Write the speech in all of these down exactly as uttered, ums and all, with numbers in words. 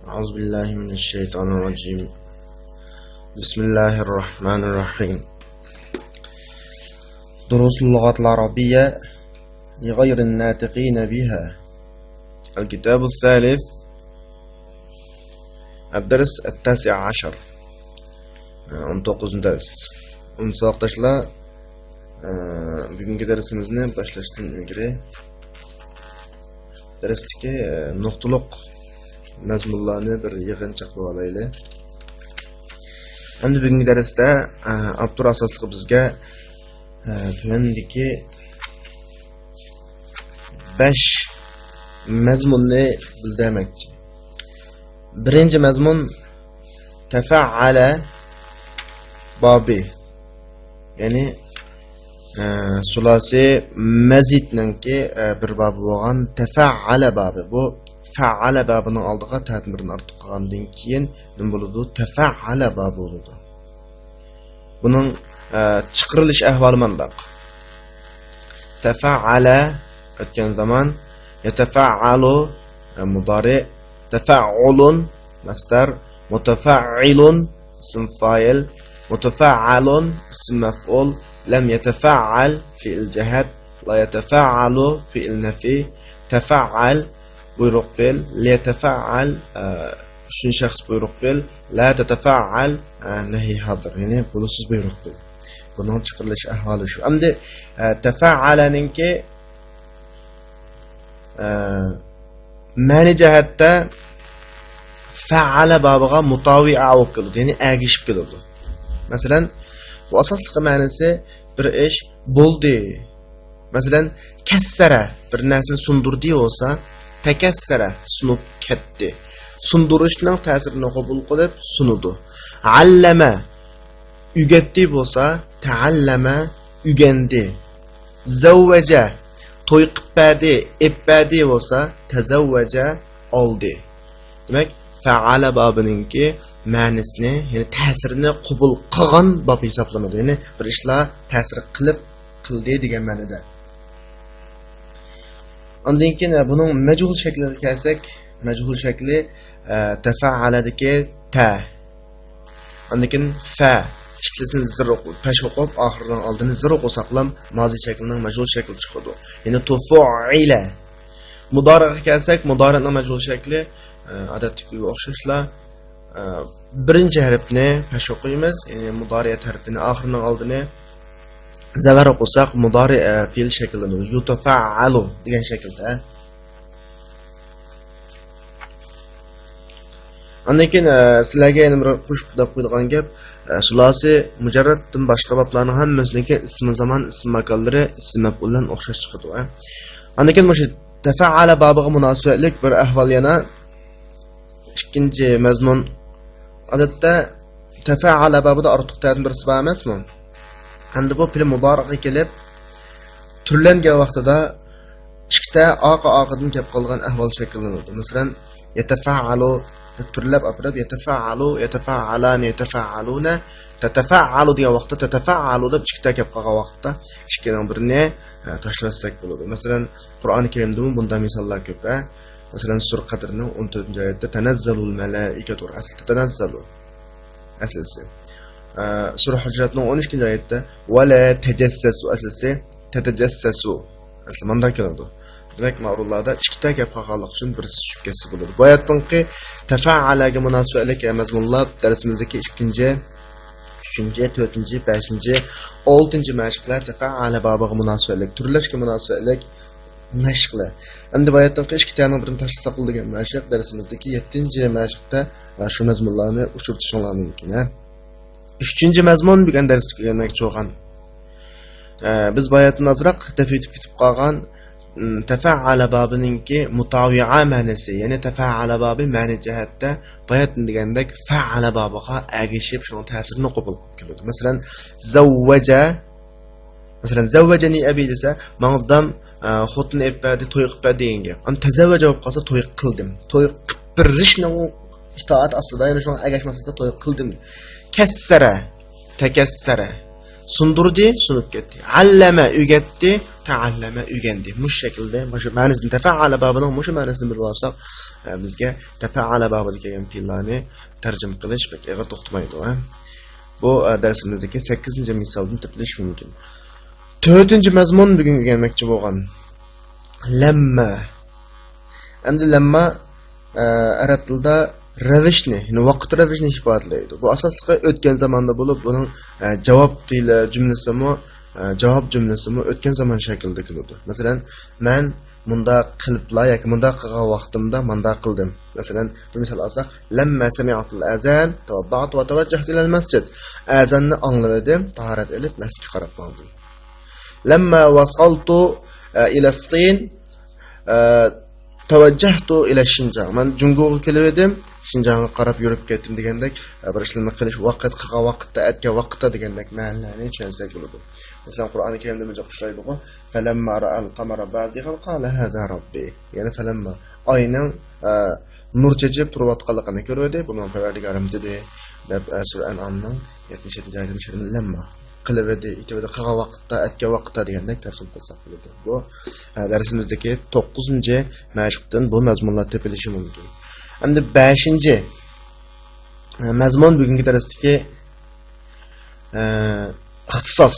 أعوذ بالله من الشيطان الرجيم. بسم الله الرحمن الرحيم. دروس اللغة العربية لغير الناطقين بها. الكتاب الثالث. الدرس التاسع عشر. ئون توققۇزىنچى دەرس. ئۇنداق ساۋاقداشلار، ئە، بۈگۈنكى دەرسىمىزنى باشلاشتىن ئىلگىرى دەرستىكى، ئە، نۇقتىلىق مەزمۇنلارنى بىر يىغىنچاقلىۋالايلى. ئەمدى بۈگۈنكى دەرستە، ئە، ئاپتور ئاساسلىقى بىزگە، ئە، تۆۋەندىكى بەش مەزمۇننى بىلدۈرمەكچى. بىرىنچى مەزمۇن تەفەئەلە بابى. يەنى، ئە، سۇلاسى مەزىدنىڭكى، ئە، بىر بابى بولغان تەفەئەلە بابى. بۇ فەئەلە بابىنىڭ ئالدىغا تەتىن بىرنى ئارتۇق قىلغاندىن كېيىن نېمە بولىدۇ؟ تەفەئەلە بابى بولىدۇ. بۇنىڭ، ئە، چىقىرىلىش ئەھۋالى مانداق. تەفەئەلە، ئۆتكەن زامان. يەتەفەئەلۇ، ئە، مۇدارى. تەفەئۇلۇن، مەسدەر. مۇتەفەئىلۇن، ئىسىم فائىل. مۇتەفەئەلۇن، ئىسىم مەفئۇل. لەم يەتەفەئەل، فېئىل جەھەت. لا يەتەفەئەلۇ، فېئىل نەفى. تەفەئەل، بۇيرۇق پېئىل. لىيەتەفەئەل، ئە، ئۈچىنچى شەخس بۇيرۇق پېئىل. لا تەتەفەئەل، ئە، نەھى ھازىر. يەنى بولۇشسىز بۇيرۇق پېئىل. بۇنىڭ چىقىرىلىش ئەھۋالى شۇ. ئەمدى، ئە، تەفەئەلەنىڭكى، ئە، مەنە جەھەتتە فەئەلە بابىغا مۇتاۋىئە بولۇپ كېلىدۇ. يەنى ئەگىشىپ كېلىدۇ. مەسىلەن، بۇ ئاساسلىقى مەنىسى بىر ئىش بولدى. مەسىلەن، كەسسەرە بىر نەرسىنى سۇندۇردى بولسا، تەكەسسەرە سۇنۇپ كەتتى. سۇندۇرۇشنىڭ تەسىرىنى قوبۇل قىلىپ سۇنىدۇ. ئەللەمە ئۆگەتتى بولسا، تەئەللەمە ئۆگەندى. زەۋۋەجە توي قىپ بەردى، ئېپ بەردى بولسا، تەزەۋۋەجە ئالدى. دېمەك، فەئەلە بابىنىڭكى مەنىسىنى، يەنى تەسىرىنى قوبۇل قىلغان باب ھېسابلىنىدۇ. يەنى بىر ئىشلار تەسىر قىلىپ قىلدى دېگەن مەنىدە. ئاندىن كېيىن، ئە، بۇنىڭ مەجھۇل شەكلىگە كەلسەك، مەجھۇل شەكلى، ئە، تەفەئەلەدىكى تە. ئاندىن كېيىن فە. ئىككىلىسىنى زىر ئوقۇ-، پەش ئوقۇپ، ئاخىرىنىڭ ئالدىنى زىر ئوقۇساقلام، مازى شەكلىنىڭ مەجھۇل شەكلى چىقىدۇ. يەنى تۇفۇئىلە. مۇدارىغا كەلسەك، مۇدارىنىڭ مەجھۇل شەكلى، ئە، ئادەتتىكىگە ئوخشاشلا، ئە، بىرىنچى ھەرپنى پەش ئوقۇيمىز، يەنى مۇدارىئەت ھەرپىنى ئاخىرىنىڭ ئالدىنى زەۋەر ئوقۇساق، مۇدارىئە پېئىل شەكىللىنىدۇ. يۇتەفەئەلۇ دېگەن شەكىلدە. ئاندىن كېيىن، ئە، سىلەرگە يەنە بىر قوشۇپ دەپ قويىدىغان گەپ، ئە، سۇلاسى مۇجەررەتتىن باشقا بابلارنىڭ ھەممىسىنىڭكى ئىسمى زامان، ئىسمى ماكانلىرى ئىسمى مەپئۇل بىلەن ئوخشاش چىقىدۇ، ئە. ئاندىن كېيىن مۇشۇ تەفەئەلە بابىغا مۇناسىۋەتلىك بىر ئەھۋال يەنە. ئىككىنچى مەزمۇن. ئادەتتە تەفەئەلە بابىدا ئارتۇق تەتىن بىرسى بار ئەمەسمۇ؟ ھەمدە بۇ پېئىل مۇدارىئغا كېلىپ تۈرلەنگەن ۋاقتىدا ئىككىتە ئارقا ئارقىدىن كەپ قالغان ئەھۋال شەكىللىنىدۇ. مەسىلەن، يەتەفەئەلۇ دەپ تۈرلەپ ئاپىرىپ، يەتەفەئەلۇ، يەتەفەئەلانى، يەتەفەئەلۇنە، تەتەفەئەلۇ دېگەن ۋاقىتتا تەتەفەئەلۇ دەپ ئىككىتە كەپ قالغان ۋاقىتتا ئىككىنىڭ بىرىنى، ئە، تاشلىۋەتسەك بولىدۇ. مەسىلەن، قۇرئان كەرىمدىمۇ بۇنداق مىساللار كۆپ، ھە؟ مەسىلەن، سۈرە قەدىرنىڭ ئون تۆتىنچى ئايەتتە تەنەززەلۇل مەلائىكەتۇ، ئەسلى تەتەنەززەلۇ. ئەسلىسى. ئە، سۈرە ھۇجراتنىڭ ئون ئىككىنچى ئايەتتە ۋەلە تەجەسسەسۇ، ئەسلىسى تەتەجەسسەسۇ. ئەسلى مانداق كېلىدۇ. دېمەك، مانا ئورۇنلاردا ئىككىتە گەپ قالغانلىقى ئۈچۈن بىرسى چۈشۈپ كەتسە بولىدۇ. بۇ ئايەتنىڭكى تەفەئەلەگە مۇناسىۋەتلىك مەزمۇنلار دەرسىمىزدىكى ئىككىنچى، ئۈچىنچى، تۆتىنچى، بەشىنچى، ئالتىنچى مەشىقلەر تەفەئەلە بابىغا مۇناسىۋەتلىك، تۈرلەشكە مۇناسىۋەتلىك مەشىقلەر. ئەمدى بۇ ئايەتتىن ئىككى تەنىڭ بىرىنى تاشلىساق بولىدىغان مەشىق دەرسىمىزدىكى يەتتىنچى مەشىقتە، ئە، شۇ مەزمۇنلارنى ئۇچرىتىشىڭلار مۇمكىن، ھە. ئۈچىنچى مەزمۇن بۈگۈن دەرسكە كەلمەكچى بولغان. ئە، بىز بۇ ئايەتتىن ئازراق دەپ ئۆتۈپ كېتىپ قالغان، ئىم، تەفەئەلە بابىنىڭكى مۇتاۋىئە مەنىسى، يەنى تەفەئەلە بابى مەنە جەھەتتە بۇ ئايەتتىن دېگەندەك فەئەلە بابىغا ئەگىشىپ شۇنىڭ تەسىرىنى قوبۇل قىلىپ كېلىدۇ. مەسىلەن، زەۋۋەجە مەسىلەن، زەۋۋەجەنى ئەبى دېسە، ماڭا دادام، ئە، خوتۇن ئېلىپ بەردى، توي قىلىپ بەردى دېگەن گەپ. ئەمما تەزەۋۋەجە بولۇپ قالسا، توي قىلدىم. توي قىلىپ بېرىشنىڭ ئىتائەت ئاستىدا، يەنى شۇڭا ئەگەشمەسلىكتە توي قىلدىم. كەسسەرە، تەكەسسەرە. سۇندۇردى، سۇنۇپ كەتتى. ئەللەمە، ئۆگەتتى، تەئەللەمە، ئۆگەندى. مۇشۇ شەكىلدە، مۇشۇ مەنىسىنى، تەپەئەلە بابىنىڭ مۇشۇ مەنىسىنى بىلىپ ئالساق، ئە، بىزگە تەپەئەلە بابىدا كەلگەن پېئىللارنى تەرجىمە قىلىش بەك ئېغىر توختىمايدۇ، ھە. بۇ، ئە، دەرسىمىزدىكى سەككىزىنچى مىسالدىن تېپىلىشى مۇمكىن. تۆتىنچى مەزمۇن بۈگۈن ئۆگەنمەكچى بولغان لەممە. ئەمدى لەمما، ئە، ئەرەب تىلىدا رەۋىشنى، يەنى ۋاقىت رەۋىشىنى ئىپادىلەيدۇ. بۇ ئاساسلىقى ئۆتكەن زاماندا بولۇپ، بۇنىڭ، ئە، جاۋاب پېئىلى جۈملىسىمۇ، ئە، جاۋاب جۈملىسىمۇ ئۆتكەن زامان شەكلىدە كېلىدۇ. مەسىلەن، مەن مۇنداق قىلىپلا ياكى مۇنداق قىلغان ۋاقتىمدا مۇنداق قىلدىم. مەسىلەن، بىر مىسال ئالساق، لەمما سەمىئتۇل ئەزان تەۋەززەئتۇ ۋە تەۋەججەھتۇ ئىلەل مەسجىد. ئەزاننى ئاڭلىۋىدىم، تاھارەت ئېلىپ مەسچىتكە قاراپ ماڭدىم. لەمما ۋەسەلتۇ، ئە، ئىلەس سىن، ئە، تەۋەججەھتۇ ئىلە شىنجاڭ. مەن جۇڭگوغا كېلىۋىدىم، شىنجاڭغا قاراپ يۈرۈپ كەتتىم دېگەندەك، ئە، بىر ئىشلارنى قىلىش ۋاقىت، قىلغان ۋاقىتتا، ئەتكەن ۋاقىتتا دېگەندەك مەنىلەرنى چۈشەنسەك بولىدۇ. مەسىلەن، قۇرئانى كەرىمدە بىر جايدا ئۇچرايدىغۇ، فەلەمما رەئەل قەمەرە بازىغەن قالە ھازا رەببى. يەنى فەلەمما، ئاينىڭ، ئە، نۇر چېچىپ تۇرۇۋاتقانلىقىنى كۆرۈۋىدى، بۇ مېنىڭ پەرۋەردىگارىم دېدى، دەپ، ئە، سۈرە ئەنئامنىڭ يەتمىش يەتتىنچى ئايىتىنىڭ شېئىرىنى لەمما قىلىۋىدى، ئېيتىۋىدى، قىلغان ۋاقىتتا، ئەتكەن ۋاقىتتا دېگەندەك تەرجىمە قىلساق بولىدۇ. بۇ، ئە، دەرسىمىزدىكى توققۇزىنچى مەشىقتىن بۇ مەزمۇنلار تېپىلىشى مۇمكىن. ئەمدى بەشىنچى، ئە، مەزمۇن بۈگۈنكى دەرستىكى، ئە، ئىختىساس.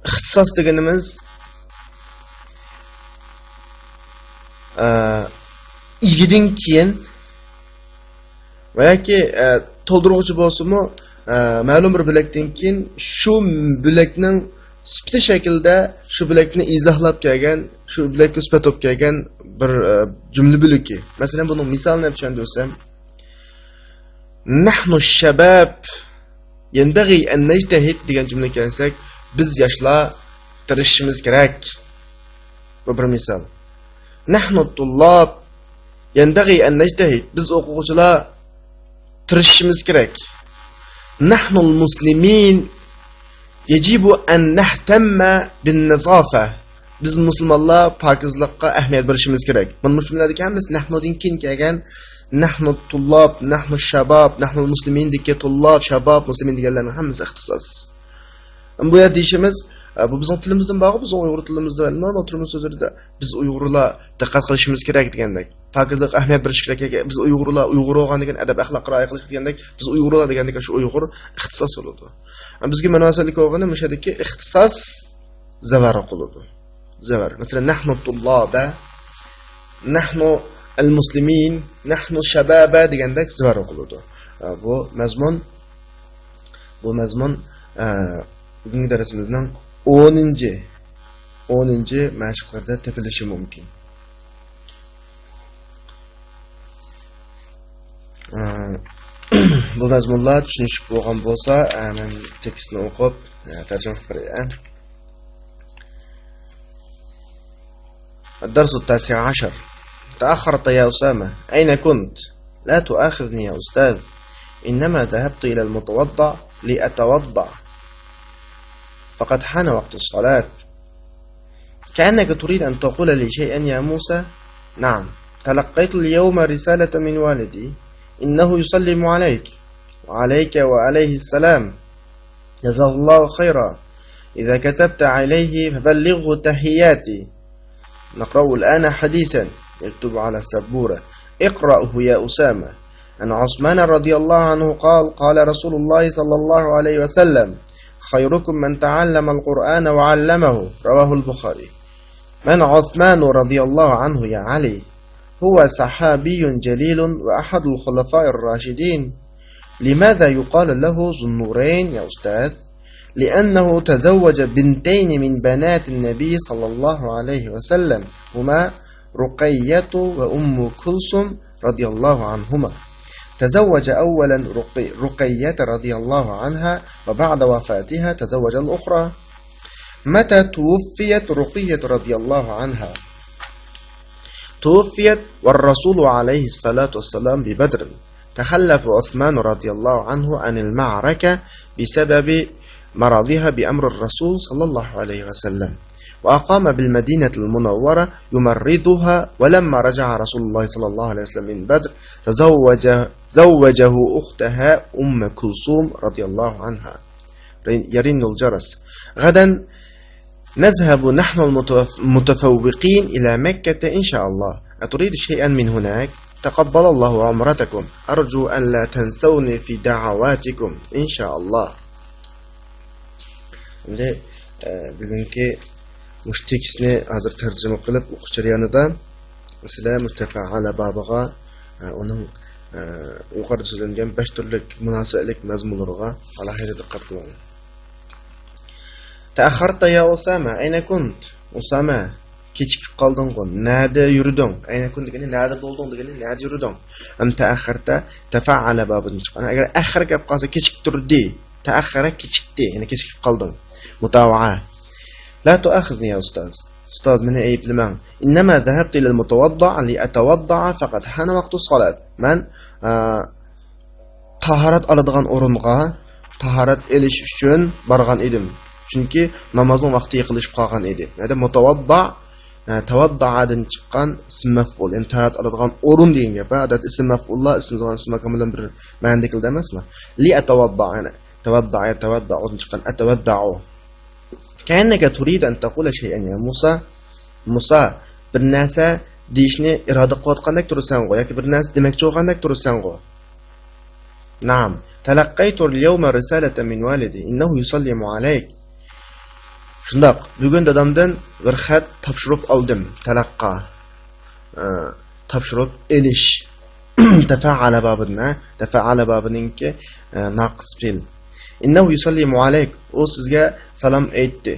ئىختىساس دېگىنىمىز، ئە، ئىگىدىن كېيىن ۋە ياكى، ئە، تولدۇرغۇچى بولسىمۇ، ئە، مەلۇم بىر بۆلەكتىن كېيىن شۇ بۆلەكنىڭ سۈپىتى شەكلىدە شۇ بۆلەكنى ئىزاھلاپ كەلگەن، شۇ بۆلەككە سۈپەت بولۇپ كەلگەن بىر، ئە، جۈملە بۆلىكى. مەسىلەن، بۇنىڭ مىسالىنى دەپ چۈشەندۈرسەم، نەھنۇ شەباب يەنبەغى ئەن نەجتەھىد دېگەن جۈملىگە كەلسەك، بىز ياشلار تىرىشىشىمىز كېرەك. بۇ بىر مىسال. نەھنۇ تۇللاب يەنبەغى ئەن نەجتەھىد، بىز ئوقۇغۇچىلار تىرىشىشىمىز كېرەك. نەھنۇل مۇسلىمىن يەجىبۇ ئەن نەھتەممە بىن نەزافە. بىز مۇسۇلمانلار پاكىزلىققا ئەھمىيەت بېرىشىمىز كېرەك. مانا مۇشۇ جۈملىلەردىكى ھەممىسى نەھنۇدىن كېيىن كەلگەن، نەھنۇ تۇللاب، نەھنۇ شەباب، نەھنۇ مۇسلىمىندىكى تۇللاب، شەباب، مۇسلىمىن دېگەنلەرنىڭ ھەممىسى ئىختىساس. بۇ يەردە دېيىشىمىز، ئە، بۇ بىزنىڭ تىلىمىزدىن بارغۇ، بىزنىڭ ئۇيغۇر تىلىمىزدا نورمال تۈرمە سۆزلىرىدە بىز ئۇيغۇرلار دىققەت قىلىشىمىز كېرەك دېگەندەك، پاكىزلىق ئەھمىيەت بېرىش كېرەك، بىز ئۇيغۇرلار، ئۇيغۇر بولغان دېگەن ئەدەپ ئەخلاققا رىئايە قىلىش دېگەندەك، بىز ئۇيغۇرلار دېگەندەك شۇ ئۇيغۇر ئىختىساس بولىدۇ. بىزگە مۇناسىۋەتلىك بولغىنى مۇشۇ يەردىكى ئىختىساس زەۋەر قىلىدۇ. زەۋەر. مەسىلەن، نەھنۇ تۇللابە، نەھنۇ ئەل مۇسلىمىن، نەھنۇ شەبابە دېگەندەك زەۋەر قىلىدۇ. ئە، بۇ مەزمۇن، بۇ مەزمۇن، ئە، بۈگۈنكى دەرسىمىزنىڭ ئونىنچى، ئونىنچى مەشىقلىرىدە تېپىلىشى مۇمكىن. ئە، بۇ مەزمۇنلار چۈشىنىشلىك بولغان بولسا، ئە، مەن تېكىستنى ئوقۇپ، ئە، تەرجىمە قىلىپ بېرەي. الدرس التاسع عشر. تأخرت يا أسامة، أين كنت؟ لا تؤاخذني يا أستاذ، إنما ذهبت إلى المتوضع لأتوضع، فقد حان وقت الصلاة. كأنك تريد أن تقول لي شيئا يا موسى؟ نعم، تلقيت اليوم رسالة من والدي، إنه يسلم عليك، وعليك وعليه السلام، جزاه الله خيرا، إذا كتبت عليه فبلغه تحياتي. نقرأ الآن حديثا يكتب على السبورة، اقرأه يا أسامة. عن عثمان رضي الله عنه قال: قال رسول الله صلى الله عليه وسلم: خيركم من تعلم القرآن وعلمه. رواه البخاري. من عثمان رضي الله عنه يا علي؟ هو صحابي جليل وأحد الخلفاء الراشدين. لماذا يقال له ذو النورين يا أستاذ؟ لأنه تزوج بنتين من بنات النبي صلى الله عليه وسلم، هما رقية وأم كلثوم رضي الله عنهما. تزوج أولا رقي-، رقية رضي الله عنها، وبعد وفاتها تزوج الأخرى. متى توفيت رقية رضي الله عنها؟ توفيت والرسول عليه الصلاة والسلام ببدر. تخلف عثمان رضي الله عنه عن المعركة بسبب مرضها بأمر الرسول صلى الله عليه وسلم، وأقام بالمدينة المنورة يمرضها، ولما رجع رسول الله صلى الله عليه وسلم من بدر تزوج، زوجه أختها أم كلثوم رضي الله عنها. يرن الجرس. غدا نذهب نحن المتوف-، المتفوقين إلى مكة إن شاء الله. أتريد شيئا من هناك؟ تقبل الله عمرتكم. أرجو أن لا تنسوني في دعواتكم إن شاء الله. Endi, e, bugungi مۇشۇ تېكىستنى ھازىر تەرجىمە قىلىپ ئوقۇش جەريانىدا سىلەر مۇتەفەئەلە بابىغا، ئۇنىڭ يۇقىرىدا سۆزلەنگەن بەش تۈرلۈك مۇناسىۋەتلىك مەزمۇنلىرىغا ئالاھىدە دىققەت قىلىڭلار. تەئەخخەرتە يا ئۇسامە، ئەينە كۇنت؟ ئۇسامە، كېچىكىپ قالدىڭغۇ، نەدە يۈردۈڭ؟ ئەينە كۇنت دېگىنى نەدە بولدۇڭ دېگىنى، نەدە يۈردۈڭ؟ ئەم تەئەخخەرتە تەفەئەلە بابىدىن چىققان. ئەگەر ئەخخەر كەپ قالسا، كېچىكىپ تۇردى. تەئەخخەرە كېچىكتى، يەنى كېچىكىپ قالدىڭ. مۇتاۋەئە. لا تۇئاخىزنى يا ئۇستاز. ئۇستاز، مېنى ئەيىبلىمەڭ. ئىننەما زەھەبتۇ ئىلەل مۇتەۋەددەئ لىئەتەۋەددەئە فەقەت ھان ۋاقتۇ سالات. مەن، ئە، تاھارەت ئالىدىغان ئورۇنغا تاھارەت ئېلىش ئۈچۈن بارغان ئىدىم. چۈنكى نامازنىڭ ۋاقتى يېقىنلىشىپ قالغان ئىدى. يەنى مۇتەۋەددەئ، ئە، تەۋەددەئەدىن چىققان ئىسىم مەفئۇل. يەنى تاھارەت ئالىدىغان ئورۇن دېگەن گەپ. ئادەتتە ئىسىم مەفئۇللار ئىسىم زامان ئىسىم ماكان بىلەن بىر مەنىدە كېلىدۇ ئەمەسمۇ؟ لىئەتەۋەددەئ، يەنى تەۋەددەئە، تەۋەددەئۇدىن چىققان ئەتەۋەددەئۇ. كەئەننەكە تۇرىدۇ ئەن تەقۇلە شەيئەن يا مۇسا. مۇسا، بىر نەرسە دېيىشنى ئىرادە قىلىۋاتقاندەك تۇرىسەنغۇ ياكى بىر نەرسە دېمەكچى بولغاندەك تۇرىسەنغۇ. نەئەم. تەلەققەيتۇ اليوم رسالة من والدي إنه يسلم عليك. شۇنداق، بۈگۈن دادامدىن بىر خەت تاپشۇرۇپ ئالدىم. تەلەققا. ئە، تاپشۇرۇپ ئېلىش. تەفەئەلە بابىدىن، ھە؟ تەفەئەلە بابىنىڭكى، ئە، ناقىس پېئىل. إنه يسلم عليك، ئۇ سىزگە سالام ئېيتتى.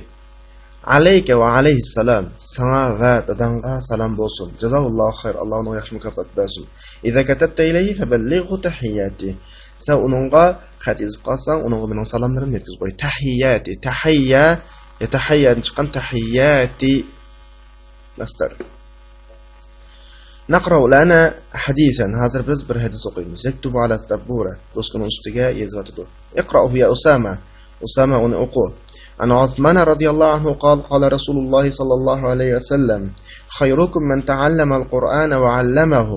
عليك وعليه السلام، ساڭا ۋە داداڭغا سالام بولسۇن. جزاه الله خير، ئاللا ئۇنىڭغا ياخشى مۇكاپات بەرسۇن. إذا كتبت إليه فبلغه تحياتي. سەن ئۇنىڭغا خەت يېزىپ قالساڭ، ئۇنىڭغا مېنىڭ سالاملىرىمنى يەتكۈزۈپ قوي. تەھىياتى، تەھىيە، يا تەھەييەدىن چىققان تەھىياتى. مەسدەر. نقرأ الآن حديثا، ھازىر بىز بىر ھەدىس ئوقۇيمىز. يكتب على السبورة، دوسكىنىڭ ئۈستىگە يېزىۋاتىدۇ. اقرأه يا أسامة، ئۇسامە ئۇنى ئوقۇ. عن عثمان رضي الله عنه قال قال رسول الله صلى الله عليه وسلم خيركم من تعلم القرآن وعلمه.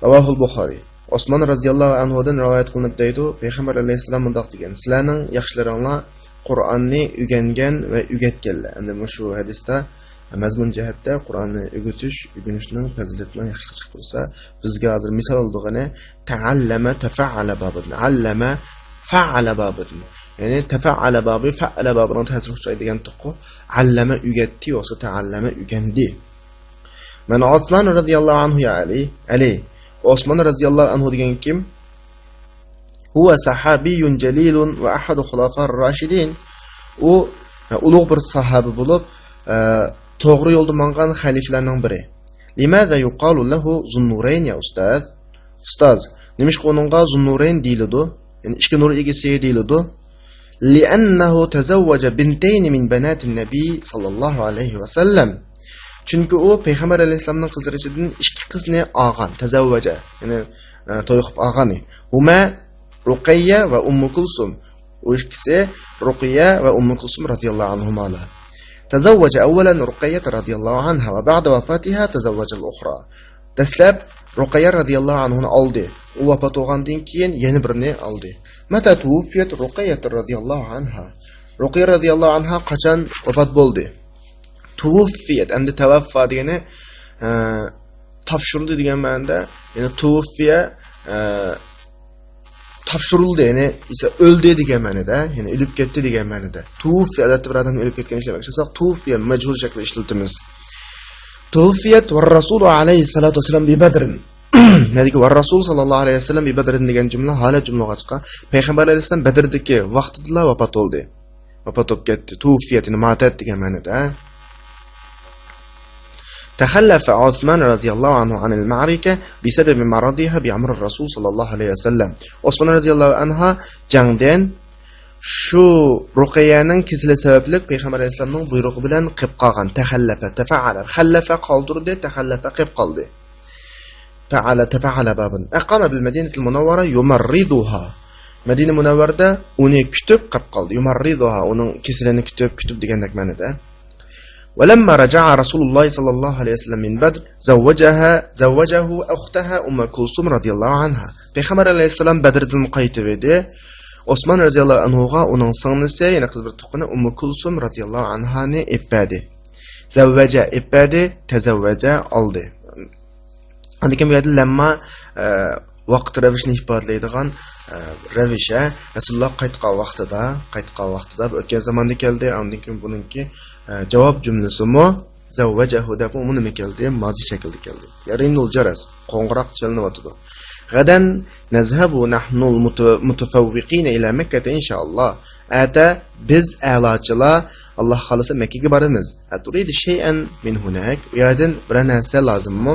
رواه البخاري. ئوسمان رەزىياللاھۇ ئەنھۇدىن رىۋايەت قىلىنىپ دەيدۇ، پەيغەمبەر ئەلەيھىسسالام مۇنداق دېگەن: سىلەرنىڭ ياخشىلىرىڭلار قۇرئاننى ئۆگەنگەن ۋە ئۆگەتكەنلەر. ئەمدى مۇشۇ ھەدىستە مەزمۇن جەھەتتە قۇرئاننى ئۆگىتىش، ئۆگىنىشنىڭ پەزىلىتىنىڭ ياخشىلىقى چىقىپ تۇرسا، بىزگە ھازىر مىسال ئالىدىغىنى تەئەللەمە تەفەئەلە بابىدىن، ئەللەمە فەئەلە بابىدىن. يەنى تەفەئەلە بابى، فەئەلە بابىنىڭ تەسىرى ئۇچرايدىغان تۇقۇ، ئەللەمە ئۆگەتتى، يوقسا تەئەللەمە ئۆگەندى. مەن ئوسمان رەزىياللاھۇ ئەنھۇ يا ئەلى. ئەلى. ئوسمان رەزىياللاھۇ ئەنھۇ دېگەن كىم؟ ھۇۋە سەھابىيۇن جەلىلۇن ۋە ئەھەدۇ خۇلەفائىر راشىدىن. ئۇ، ئە، ئۇلۇغ بىر ساھابە بولۇپ، ئە، توغرا يولدا ماڭغان خەلىپىلەرنىڭ بىرى. لىماذا يۇقالۇ لەھۇ زۇننۇرەين يا ئۇستاز؟ ئۇستاز، نېمىشقا ئۇنىڭغا زۇننۇرەين دېيىلىدۇ؟ يەنى ئىككى نۇر ئىگىسى دېيىلىدۇ. لىئەننەھۇ تەزەۋۋەجە بىنتەينى مىن بەناتىن نەبىي ساللاللاھۇ ئەلەيھى ۋەسەللەم. چۈنكى ئۇ پەيغەمبەر ئەلەيھىسسالامنىڭ قىزلىرى ئىچىدىن ئىككى قىزنى ئالغان، تەزەۋۋەجە، يەنى، ئە، توي قىلىپ ئالغان. ھۇمە رۇقەييە ۋە ئۇممۇ كۇلسۇم. ئۇ ئىككىسى رۇقىيە ۋە ئۇممۇ كۇلسۇم رەزىياللاھۇ ئەنھۇمالار. تەزەۋۋەجە ئەۋۋەلەن رۇقەييەتە رەزىياللاھۇ ئەنھا ۋە بەئدە ۋەفاتىھا تەزەۋۋەجەل ئۇخرا. دەسلەپ رۇقەييە رەزىياللاھۇ ئەنھۇنى ئالدى. ئۇ ۋاپات بولغاندىن كېيىن يەنە بىرىنى ئالدى. مەتە تۇۋۇففىيەت رۇقەييەتە رەزىياللاھۇ ئەنھا؟ رۇقەييە رەزىياللاھۇ ئەنھا قاچان ۋاپات بولدى؟ تۇۋۇففىيەت، ئەمدى تەۋەففا دېگىنى، ئە، تاپشۇرۇلدى دېگەن مەنىدە، يەنى تۇۋۇففىيە، ئە، تاپشۇرۇلدى، يەنى ئىسا ئۆلدى دېگەن مەنىدە، يەنى ئۆلۈپ كەتتى دېگەن مەنىدە. تۇۋۇففىيە، ئادەتتە بىر ئادەم ئۆلۈپ كەتكەن ئىشلەتمەكچى بولساق، تۇۋۇففىيە مەجھۇل شەكلىدە ئىشلىتىمىز. تۇۋۇففىيەت ۋە رەسۇلۇ ئەلەيھىسسالاتۇ ۋەسسالام بىبەدرىن. نەدىكى ۋە رەسۇل ساللاللاھۇ ئەلەيھى ۋەسەللەم بىبەدرىن دېگەن جۈملە ھالەت جۈملە بولغاچقا، پەيغەمبەر ئەلەيھىسسالام بەدردىكى ۋاقتىدىلا ۋاپات بولدى. ۋاپات بولۇپ كەتتى. تۇۋۇففىيەت، يەنى ماتەت دېگەن مەنىدە. تەخەللەفە ئوسمان رەزىياللاھۇ ئەنھۇ ئەنىل مەئرىكە بىسەبەبى مەرەزىھا بىئەمرى رەسۇل ساللاللاھۇ ئەلەيھى ۋەسەللەم. ئوسمان رەزىياللاھۇ ئەنھا جەڭدىن شۇ رۇقەييەنىڭ كېسىلى سەۋەبلىك پەيغەمبەر ئەلەيھىسسالامنىڭ بۇيرۇقى بىلەن قېلىپ قالغان. تەخەللەفە، تەفەئەلە. خەللەفە قالدۇردى، تەخەللەفە قېلىپ قالدى. فعل، تفعل بابا. أقام بالمدينة المنورة يمرضها. مەدىنە مۇنەۋۋەردە ئۇنى كۈتۈپ قېلىپ قالدى. يمرضها، ئۇنىڭ كېسىلىنى كۈتۈپ، كۈتۈپ دېگەندەك مەنىدە. ولما رجع رسول الله صلى الله عليه وسلم من بدر زوجها، زوجه أختها أم كلثوم رضي الله عنها. پەيغەمبەر ئەلەيھىسسالام بەدردىن قايتىۋىدى. ئوسمان رەزىياللاھۇ ئەنھۇغا ئۇنىڭ سىڭلىسى، يەنى قىز بىر تۇغقىنى ئۇممۇ كۇلسۇم رەزىياللاھۇ ئەنھانى ئېلىپ بەردى. زەۋۋەجە ئېلىپ بەردى، تەزەۋۋەجە ئالدى. ئاندىن كېيىن بۇ يەردە لەمما، ئە، ۋاقىت رەۋىشىنى ئىپادىلەيدىغان، ئە، رەۋىش، ھە. رەسۇلۇللاھ قايتقان ۋاقتىدا، قايتقان ۋاقتىدا بۇ ئۆتكەن زاماندا كەلدى. ئاندىن كېيىن بۇنىڭكى، ئە، جاۋاب جۈملىسىمۇ زەۋۋەجەھۇ دەپمۇ نېمە كەلدى؟ مازى شەكلىدە كەلدى. يەرىنۇل جەرەس، قوڭغۇراق چېلىنىۋاتىدۇ. غەدەن نەزھەبۇ نەھنۇل مۇتە-، مۇتەفەۋۋىقىنە ئىلە مەككەتە ئىنشائاللاھ. ئەتە بىز ئەلاچىلار، ئاللاھ خالىسا، مەككىگە بارىمىز. ئەتۇرىدۇ شەيئەن مىن ھۇنەك. ئۇ يەردىن بىرەر نەرسە لازىممۇ؟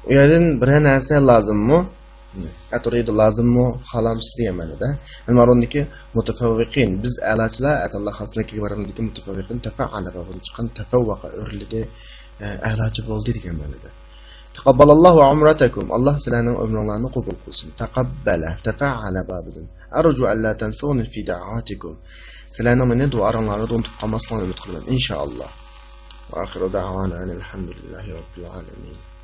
ئۇ يەردىن بىرەر نەرسە لازىممۇ؟ ئەتۇرىدۇ لازىممۇ؟ خالامسىز دېگەن مەنىدە. ئەمما ئورۇندىكى مۇتەفەۋۋىقىن، بىز ئەلاچىلار، ئەتە ئاللاھ خالىسا مەككىگە بارىمىز دېگەن مۇتەفەۋۋىقىن تەفەئەلە، بابىدىن چىققان تەفەۋۋەقە، ئۆرلىدى، ئە، ئەلاچى بولدى دېگەن مەنىدە. تەقەببەلەللاھۇ ئۇمرەتەكۇم، ئاللاھ سىلەرنىڭ ئۆمرۈڭلارنى قوبۇل قىلسۇن. تەقەببەلە، تەفەئەلە بابىدىن. ئەرجۇ ئەللا تەنسەۋنى فى دەئەۋاتىكۇم، سىلەرنىڭ مېنى دۇئالاڭلاردا ئۇنتۇپ قالماسلىقىڭلارنى ئۈمىد قىلىمەن، ئىنشائاللاھ. ۋە ئاخىرۇ دەئۋانا ئەنىل ھەمدۇلىللاھى رەببىل ئالەمىن.